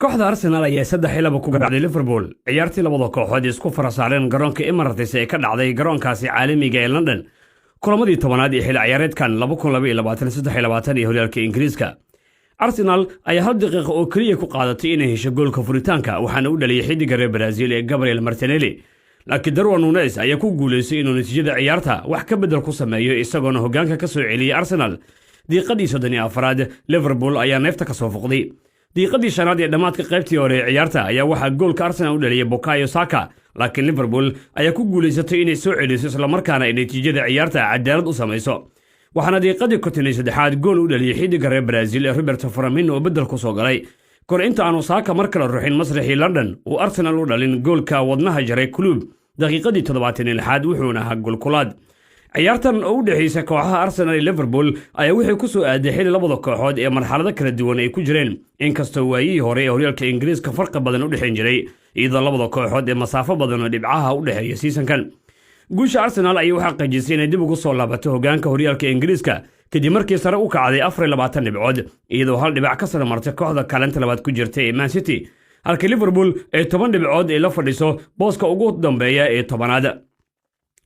Kooxda Arsenal ayaa 3-2 ku garaacday Liverpool ciyaartii labada kooxood isku farasaareen garoonka Emirates ee ka dhacday garoonkaasi caalamiga ee London, kulamadii 10aad ee xilli ciyaareedkan ee horyaalka Ingiriiska. Arsenal ayaa hal daqiiqa oo keliya ku qaadatay inay hesho goolka furitaanka, waxaana u dhaliyey xiddiga reer Brazil ee Gabriel Martinelli, laakiin Darwin Nunez ayaa ku guulaystay inuu natiijada ciyaarta wax ka beddel ku sameeyo, isagoona hoggaanka ka soo celiyey Arsenal. Daqiiqadii 34aad Liverpool ayaa neefta ka soo fuqday. Daqiiqadii 5aad ee dhammaadka qaybtii hore ee ciyaarta ayaa waxaa goolka Arsenal u dhaliyey Bukayo Saka, laakiin Liverpool ayaa ku guulaysatay inay soo celiso, islamarkaana ay natiijada ciyaarta cadaalad u samayso, waxaana daqiiqadii 53aad gool u dhaliyey xiddiga reer Brazil ee Roberto Firmino oo beddel ku soo galay, kor inta aanu Saka mar kale ruxin masraxii London uu Arsenal u dhalin goolka wadnaha jaray Klopp daqiiqadii 76aad, wuxuuna ahaa goolkulaad. Ciyaartan oo u dhexaysa kooxaha Arsenal iyo Liverpool ayaa waxay ku soo aaday xilli labada kooxood ee marxalado kala duwan ay ku jireen, inkastoo waayihii hore ee horyaalka Ingiriiska farqi badan u dhexayn jiray, iyadoo labada kooxood ee masaafo badan oo dhibcaha u dhexeeya seasonkan. Guusha Arsenal ayay u xaqiijisay inay dib ugu soo laabato hoggaanka horyaalka Ingiriiska, kadib markii sare u kacday 24 dhibcood, iyadoo hal dhibac ka sara martay kooxda kaalinta labaad ku jirta ee Man City, halka Liverpool ay 10 dhibcood ay la fadhiso booska ugu dambeeya ee 10aad.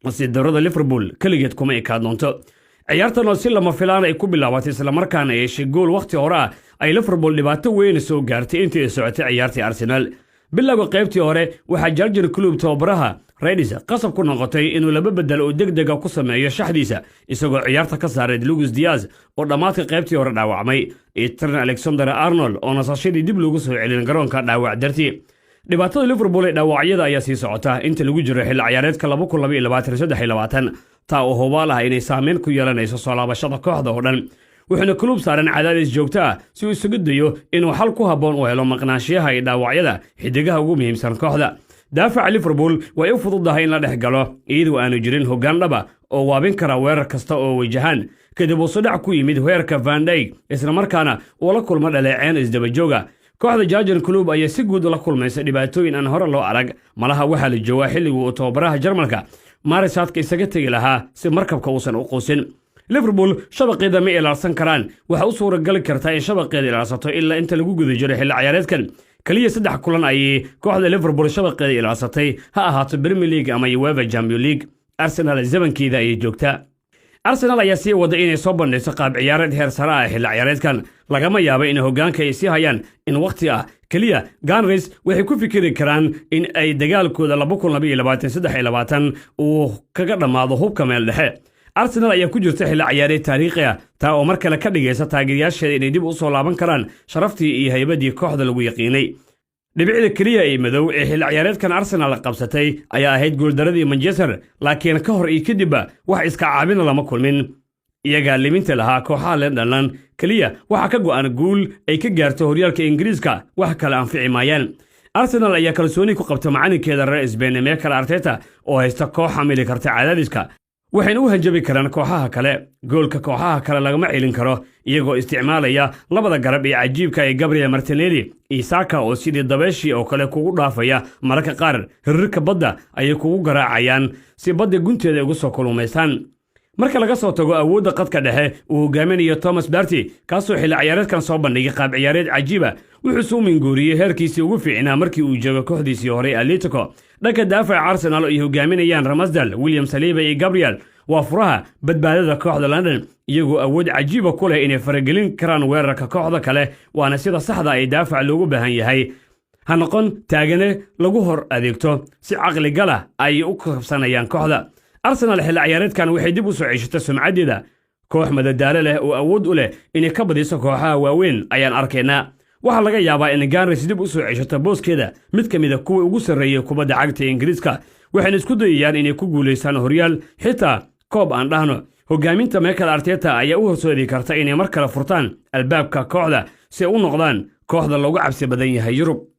Nasiib darrada Liverpool keligeed kuma ekaa doonto. Ciyaartan oo si lama filaan ay ku bilaabatay, islamarkaana ay heshay gool wakhti hore ah, ay Liverpool dhibaato weyn soo gaartay intii ay socotay ciyaartii Arsenal. Bilowga qaybtii hore waxaa Jurgen Klopp, tababaraha Reds, qasab ku noqotay inuu laba bedel oo deg dega ku sameeyo shaxdiisa, isagoo ciyaarta ka saaray Luis Diaz oo dhammaadka qaybtii hore dhaawacmay iyo Trent Alexander Arnold oo nasashadii dib loogu soo celin garoonka dhaawac dartii. Dhibaatada Liverpool ee dhaawacyada ayaa sii socota inta lagu jiro xilli ciyaareedka, taa oo hubaal ah inay saameyn ku yeelanayso soo laabashada kooxda oo dhan, wuxuuna Klopp saaran cadaadis joogto ah si uu isagu dayo inuu xal ku habboon u helo maqnaanshiyaha iyo dhaawacyada xidigaha ugu muhiimsan kooxda. Daafaca Liverpool way u fududahay in la dhex galo, iyadoo aanu jirin hoggaan dhaba oo waabin kara weerar kasta oo wajahaan, kadib uu sudhac ku yimid weerarka Van Dijk, islamarkaana uu la kulmo dhaleeceen isdabajooga. Kooxda Jurgen Klopp ayaa si guud ula kulmaysa dhibaatooyin aan hore loo arag. Malaha waxaa la joogaa xilligii uu tababaraha Jarmalka maarisaadka isaga tegi lahaa si markabka uusan u quusin. Liverpool shabaqeeda ma ilaalsan karaan. Waxaa u suuragali kartaa in shabaqeeda ilaalsato ilaa inta lagu guda jiro xilli ciyaareedkan. Keliya saddex kulan ayay kooxda Liverpool shabaqeeda ilaalsatay, ha ahaato Premier League ama UEFA Champion League. Arsenal zamankeeda ayay joogtaa. Arsenal ayaa sii wada inay soo bandhigto qaab ciyaareed heer sare ah xilli ciyaareedkan. Lagama yaabo in hoggaanka ay sii hayaan in wakhti ah. Keliya Gunners waxay ku fikiri karaan in ay dagaalkooda uu kaga dhammaado hubka meel dhexe. Arsenal ayaa ku jirta xilli ciyaareed taariikhi ah, taa oo mar kale ka dhigaysa taageerayaasheeda inay dib u soo laaban karaan sharaftii iyo haybadii kooxda lagu yaqiinay. Dhibicda keliya ee madow ee xilli ciyaareedkan Arsenal qabsatay ayaa ahayd guuldaradii Manchester, laakiin ka hor iyo kadibba wax iska caabina lama kulmin. Iyagaa liminta lahaa kooxaha London. Keliya waxaa ka go'an guul ay ka gaarto horyaalka Ingiriiska, wax kale anfici maayaan. Arsenal ayaa kalsooni ku qabta macalinkeeda reer Spain Mikel Arteta oo haysta koox xamili karta cadaadiska, waxayna u hanjabi karaan kooxaha kale. Goolka kooxaha kale lagama celin karo, iyagoo isticmaalaya labada garab ee cajiibka ee Gabriel Martinelli iyo Saka oo sidii dabeeshii oo kale kugu dhaafaya. Mararka qaar hirirka badda ayay kugu garaacayaan si badda gunteeda ugu soo kulumaystaan. Marka laga soo tago awoodda qadka dhexe uu hogaaminayo Thomas Partey, kaasoo xilli ciyaareedkan soo bandhigay qaab ciyaareed cajiiba, wuxuu soo minguuriyey heerkiisii ugu fiicnaa markii uu joogo kooxdiisii horey Atletico. Dhanka daafaca Arsenal oo ay hogaaminayaan Ramsdale, William Saliba iyo Gabriel waa furaha badbaadada kooxda London, iyagoo awood cajiiba ku leh inay faragelin karaan weerarka kooxda kale, waana sida saxda ay daafac loogu baahan yahay. Ha noqon taagane lagu hor adeegto, si caqligala ay u kabsanayaan. Kooxda Arsenal xilli ciyaareedkan waxay dib u soo ceshatay sumcaddeeda. Koox madadaalo leh oo awood u leh inay ka badiso kooxaha waaweyn ayaan arkaynaa. Waxaa laga yaabaa in Gunners dib u soo ceshato booskeeda mid ka mida kuwa ugu sarreeyay kubadda cagta ee Ingiriiska, waxayna isku dayayaan inay ku guulaystaan horyaal, xitaa koob aan dhahno. Hogaaminta Mikel Arteta ayaa u horseedi karta inay mar kale furtaan albaabka kooxda si ay u noqdaan kooxda loogu cabsi badan yahay Yurub.